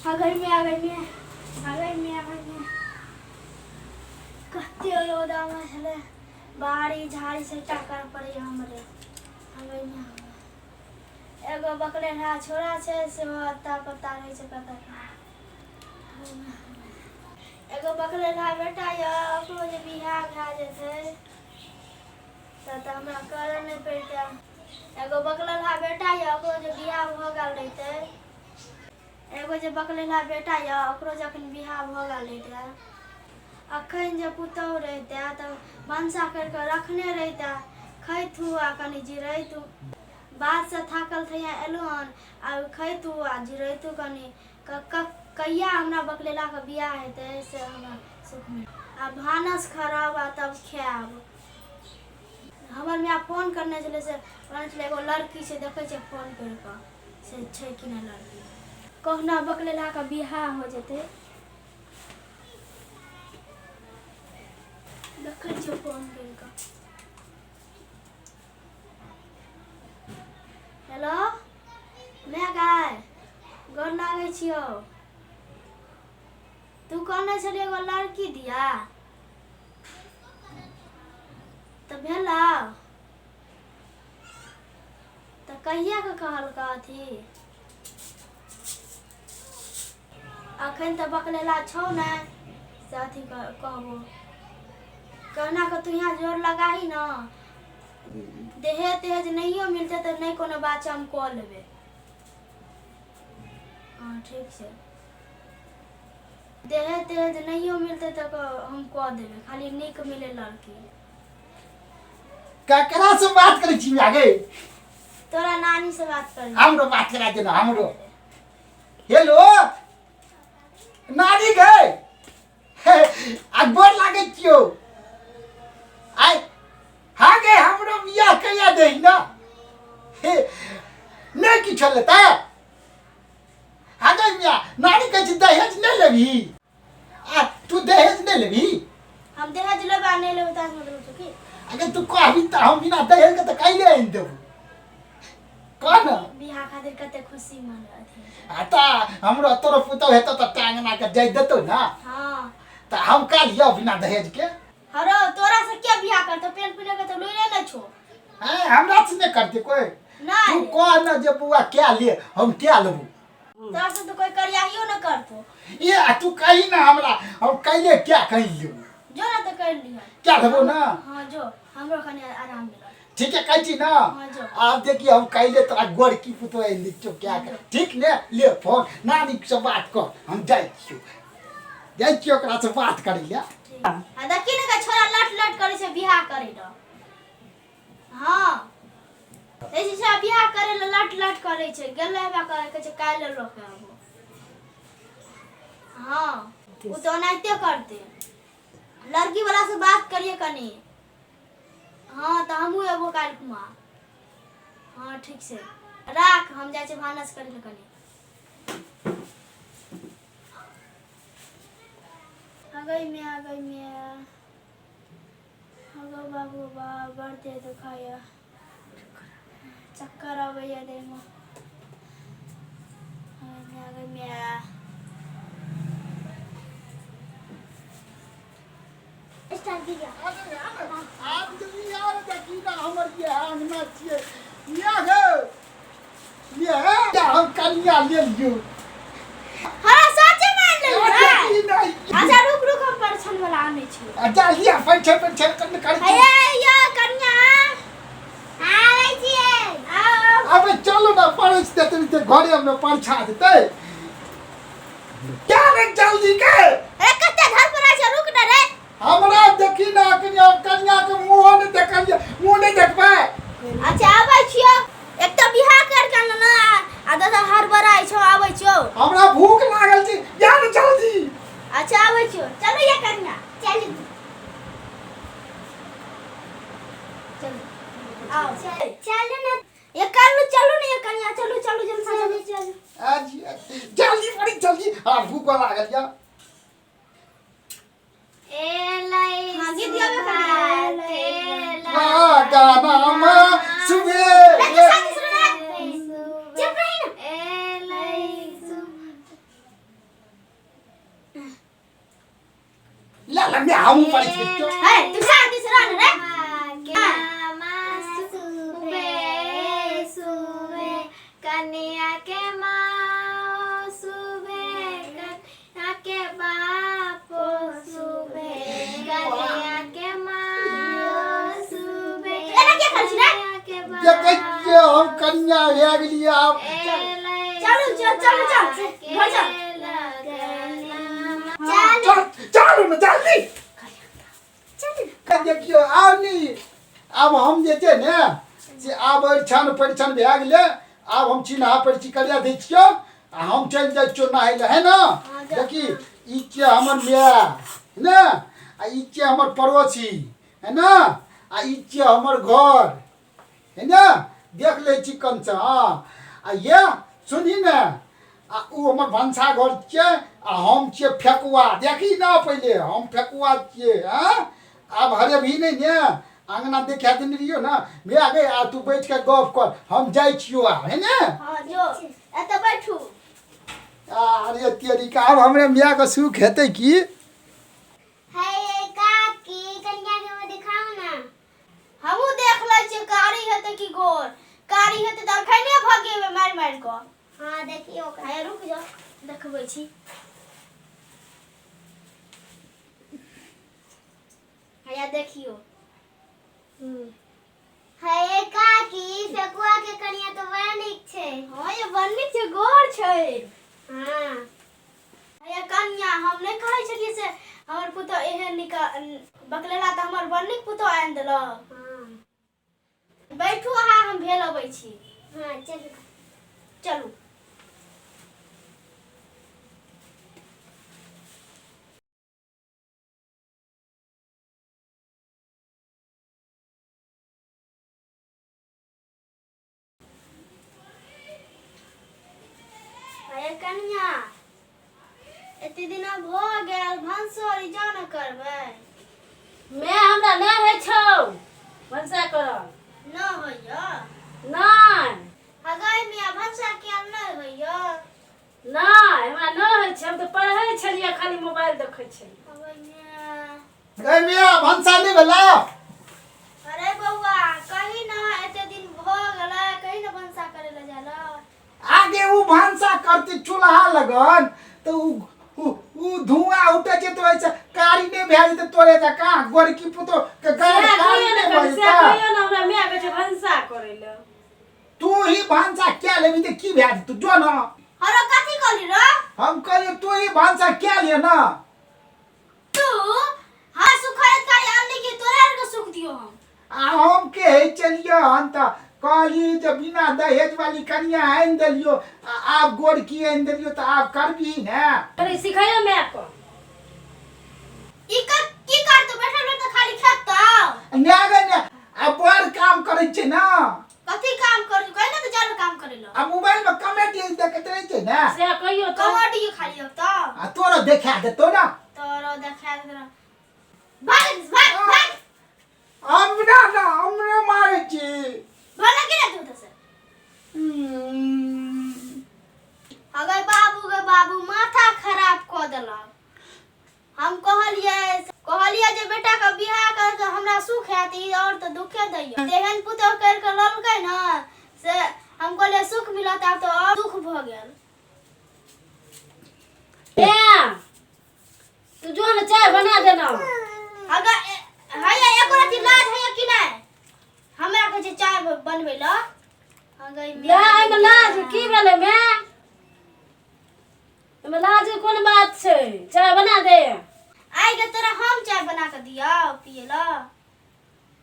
अगर में अगर में अगर में अगर में कते रौदामे छलै बाड़ी झाड़ी सबटा करऽ पड़ैए हमरे। अगर में एगो बकलेलहा छोड़ा छै सेहो अत्ता पत्ता रहै छै कतऽ कहाँ। एगो बकलेलहा बेटा यऽ ओकरो जे बियाह भए जेतै तऽ हमरा करऽ नहि पड़ितै। एगो बकलेलहा बेटा यऽ ओकरो जे बियाह भऽ गेल रहितै। एगो जे बकलेलहा बेटा यऽ ओकरो जखन बियाह भऽ गेल रहितै। अखन जे पुतहु रहितै तऽ भनसा करि कऽ रखने रहितै, खैतहुँ आ कनि जिरैतहुँ। बाधसँ थाकल थैया एलहुँ हन, आब खैतहुँ आ जिरैतहुँ कनि। कहिया हमरा बकलेलाके बियाह हेतै से हमरा सुख मिलत। आ भानस करब आ तब खायब। हमर माय फोन करने छलै से कहने छलै एगो लड़की छै देखै छियै फोन करि कऽ से छै कि नहि लड़की। कहुना बकलेलाके बियाह हो जेतै। देखै छियै फोन करि कऽ। हेलो माय गाय, गोर लागै छियौ। तू कहने छलियै एगो लड़की दिया तऽ भेलौ? तऽ कहियाके कहलकऽ अथी? अखन तऽ बकलेला छौ ने से अथी कहबो। कहुना कऽ तू यहाँ जोर लगाही ने। दहेज तेहेज नहियो मिलतै तऽ नहि कोनो बात छै, हम कऽ लेबै। हँ ठीक छै। दहेज तेहेज नहियो मिलतै तऽ हम कऽ देबै, खाली नीक मिले लड़की। ककरा से बात करै छी आगे? तोरा नानी से बात करै। हमरो बात करा दे ना हमरो। हेलो नानी गे, आ गोर लागै छियौ। आइ हाँ गे, हमरो बियाह कहिया दही ना? हे नहि किछो लेतै। हाँ गे मियाँ, नानी कहै छै दहेज नहि लेबही। आ तू दहेज नहि लेबही? हम दहेज लेबै आ नहि लेबै तास मतलब छौ की? अगर तू कहबी तऽ हम बिना दहेज के तऽ कैले आनि देबू, कह न। बियाह खातिर कते खुशी मन अथी। आ तऽ हमरो तोरो पुतहु हेतौ तऽ टांगना के जाय देतौ ना? हाँ। तऽ हम कह लियौ बिना दहेज के। हरो तोरा से के बियाह करतौ? पेन पिने के तऽ लुइरे नहि छौ। हैं, हमरा से नहि करतै कोइ? तू नहि कह न जे बौआ क्या ले, हम क्या लेबू। तोरा से तऽ कोइ करियाहियो नहि करतौ। ये आ तू कही ना हमरा, हम कैले क्या कही लेबू। जो ना तऽ कर लिह। क्या लेबो ना? हाँ जो, हमरो कनि आराम मिलत। ठीक है, कहै छी ना। हाँ, जो। आब देखिए हम कैले तोरा गोर की पुतो आनि दै छियौ क्या कर। ठीक ने, ले फोन, नानी से बात कर। हम जाइ छियौ, जाइ छियौ ओकरा से बात करै लए। ठीक। आ देखी ने के छोरा लट लट करै छै बियाह करै लए। हाँ देखै छै छोरा बियाह करै लए लट लट करै छै। गेलै हेबा करै, कहै छै काल्हि लऽ के आबो। हाँ ओ तऽ ओनाहिते करतै। लड़की वाला से बात करिए कनि। हाँ तऽ हमहूँ एबो काल्हि खुमा। हाँ ठीक छै, राख, हम जाइ छियै भानस करै लए कनि। अगै माय, अगै माय, अगौ बाबू बा, बड़ देह दुखाइए, चक्कर अबैए देहमे। अगै माय, अगै माय। स्टार्ट कीजिए। आब जल्दी यार, देखी ना हमर ये अंगना छियै ये गो ये हम कनिया ले लियौ। हाँ सचे मान लेलु रे। देखी नहीं। अच्छा रुक रुक, हम परछन वाला आनै छी। अच्छा लिया, पैछे पैछे कन कर। हे यो कनिया आबै छियै, आओ। अबे चलो ना, पड़ोस देते ते घरे में परछा देते क्या रे, जल्दी के। अरे कते धर पर छै, रुक ना रे। हमरा देखी ना कनिया, कनिया के मुंह नहीं देखलिए, मुंह नहीं देखबै। अच्छा आबै छियो, एक तऽ बियाह कर के ना आ दोसर हड़बड़ाइ छौ। आबै छियो। हमरा भूख लागल छै यार, जल्दी। अच्छा आबै छियो। चलू ये कनिया, चलू चलू, आओ चलू ना। ये करू, चलू ना ये कनिया, चलू चलू जल्दी चलू चलू। आज जल्दी पड़ी जल्दी, हमरा भूख लागल या। एलै। हाँ, गीत गाबे कनिया। हाँ, गाना में सुबह। चुप रही ना। एलै। ला ला मैं हमहूँ पढ़ै छियै। हे तू शांति से रह ने रे। सुबे सुबे कन्या के माँ सुबे, कन्या के बाप सुबे, कन्या के माँ सुबे। एना किया करै छी रे? कन्या के बाप। देखै छियै हम कन्या भए गेलियै आब। चलू चल चलू चल घर चल। चल चलू ने जल्दी। देखियौ आब नी आब हम जे छै ने से आब अरिछन परिछन भए गेलै। आब हम चिन्हा परिची करिया दै छियौ आ हम चलि जाइ छियौ नहाय लए, है ने? देखी ई छियै हमर माय, है ने? आ ई छियै हमर पड़ोसी, है ने? आ ई छियै हमर घर, है ने? देख लै छी कनसँ। हँ आ ये सुनही ने, आ उ हमर भनसा घर छियै आ हम छियै फेकुआ। देखी ने पहिले हम फेकुआ छियै। हँ आब हरेबही नहि ने? अङ्गना देखा देने रहियौ ने भैया गे। आ तू बैठ के गप कर, हम जाइ छियौ आब, है ने? हँ जो, एतऽ बैठू। अरे तेरी का, आब हमरे मायके सुख हेतै की? हे काकी, कन्या के दिखाओ ना। हमहूँ देख लै छियै कारी हेतै कि गोर। कारी हेतै तऽ अखने भगेबै मारि मारि कऽ। हाँ देखियो। हे रुक जाओ, देखबै छी। हैया देखियो। हे काकी, फेकुआ के कनिया तो बड़ा नीक छै। हाँ ये बड़ नीक छै, गोर छै। हाँ। हैया कनिया, हम नहि कहै छलियै से हमर पुतोह एहन नीक बकलेला, तऽ हमर बड़ नीक पुतोह आनि देलक। हाँ। बैठू अहाँ, हम भेल अबै छी। हाँ चलू। चलू। अरे कनिया, एते दिना भऽ गेल, भनसोरी जाउ ने करबै। मैं हमरा नहि होइ छौ भनसा करल। न होइया? नहि। हगाई मिया, भनसा किया नहि होइया? नहि, हमरा नहि होइ छै। हम तऽ पढ़ै छलियै, खाली मोबाइल देखै छलियै। हगाई मिया। गै मिया, भनसा नहि भेला? अरे बौआ, कही ना, एते दिन भऽ गेलै, कही ना भनसा करे लए जाय लए। आगे उ भनसा करते चूल्हा लगन तऽ उ उ उ धुआं उठै छै तऽ ओहिसँ कारी नहि भए जेतै तोरे जकाँ गोरकी पुतोह के गाड़ सएह कारी कहियौ ने नहि भए कनी, सएह जेतै? कहियौ ने, हमरा माय कहै छै भनसा करै लए। तू ही भनसा क्या लेबी तऽ की भए जेतौ? जो न। हरो कथी कहली रो? हम कहलियै तू ही भनसा क्या लिए न। तू हाँ सुखायत कारी आनली कि तोरा आर के सुख दियो हम? आ हम के है चलियो हन तऽ कहली जे बिना दहेज वाली कनिया आनि देलियो आ आब गोरकी आनि देलियो तऽ आब करबही ने? अरे सिखैयौ माय के। ई कर की करतो बैठल बैठल, खाली खेतौ? ने गे ने, आ बड़ काम करै छै ने। कथी काम करू? कहि ने तऽ जानो काम करे लो। आ मोबाइल में कमेडी देखैत रहै छै ने। सएह कहियौ तऽ। कबड्डी खाली अब तऽ आ तोरो देखा देतौ ने। तोरो देखा देतो। भाग भाग भाग। हमरा ना, हमरा मारै छी। भाग के ना तू से। अगर बाबू गे बाबू, माथा खराब कऽ देलक। हम कहलियै कहलियै जे बेटा के बियाह कर तऽ हमरा सुख हैत, ई और तऽ दुखे दैया। तेहन पुतोह करि कऽ ललकै ने से हम कहलियै सुख मिलत, आब तऽ और दुख भऽ गेल। माय, तू जो ने, चाय बना देना। अगर हैया एको रति लाज हैया कि नहि? हमरा कहै छै चाय बनबै लए। अगर ले, एहिमे लाज की भेलै माय? एहिमे लाज के कोन बात छै? चाय बना दे। आइ गे तोरा हम चाय बना कऽ दियौ पियै लए?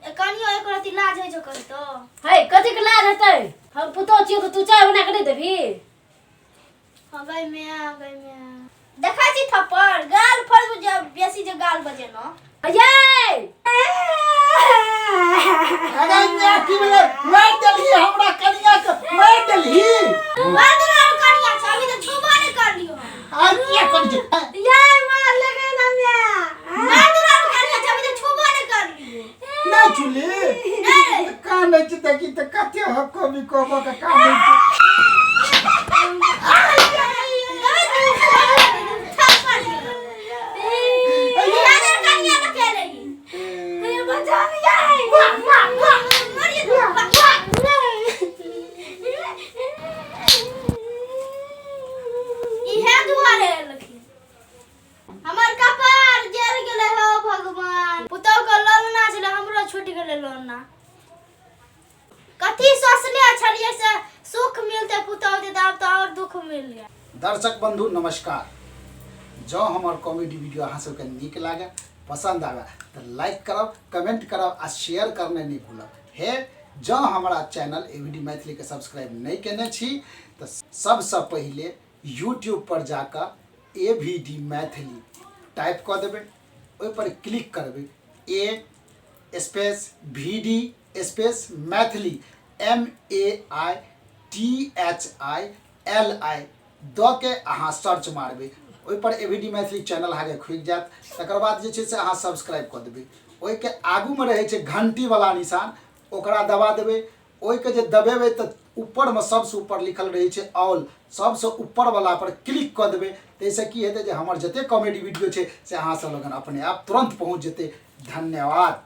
ए कनियो एको रति लाज होइ छौ कहितो? है, कथी के लाज हेतै? हम पुतोह छियौ तऽ तू चाय बना कऽ नहि देबही? हँ गई माय, गई माय, देखै छी थप्पड़ गाल फड़ जे बेसी जे गाल बजेलहुँ। ये। अरे मियाँ, की भेलै? मारि देलही हमरा कनिया के, मारि देलही। मार देना आरो कनिया छै, अभी तऽ छुबो नहि करलियौ हम। आ किया करै छै? ये मार लगे ना माय। मार देना आरो कनिया छै, अभी तऽ छुबो नहि करलियौ। नहि चुली? नहि। कानै छै देखी तऽ कते हक्को बिको के कानै छै। थप्पड़। इहे दुआरे एलखिन। हमर कपार जरि गेलै हो भगवान। पुतहु के लोलना छलै, हमरो छूटि गेलै लोलना। कथी सोचने छलियै से सुख मिलतै पुतहु दे, आब तऽ आओर दुख मिल गेल। दर्शक बंधु नमस्कार। जँ हमर कॉमेडी वीडियो अहाँ सबके नीक लागे, पसंद आवे, तऽ लाइक करब, कमेंट करब आ शेयर करने नहीं भूलब। हे जँ हमारा channel A V D Maithili के सब्सक्राइब नहीं केने छी तऽ सबसँ पहिले यूट्यूब पर जाकऽ A V D Maithili type कऽ देबै, ओहि पर क्लिक करबै, A space V D space Maithili M A I T H I L I दऽ के अहाँ सर्च मारबै, ओहिपर A V D Maithili channel अहाँके खुलि जायत। तकर बाद जे छै से अहाँ सब्सक्राइब कऽ देबै। ओहिके आगूमे रहै छै घण्टीवला निशान, ओकरा दबा देबै। ओहिके जे दबेबै तऽ ऊपरमे सबसँ ऊपर लिखल रहै छै ऑल, सबसँ ऊपरवला पर क्लिक कऽ देबै। ताहिसँ की हेतै जे हमर जतेक कॉमेडी वीडियो छै से अहाँ सब लगन अपने आप तुरन्त पहुँच जेतै। धन्यवाद।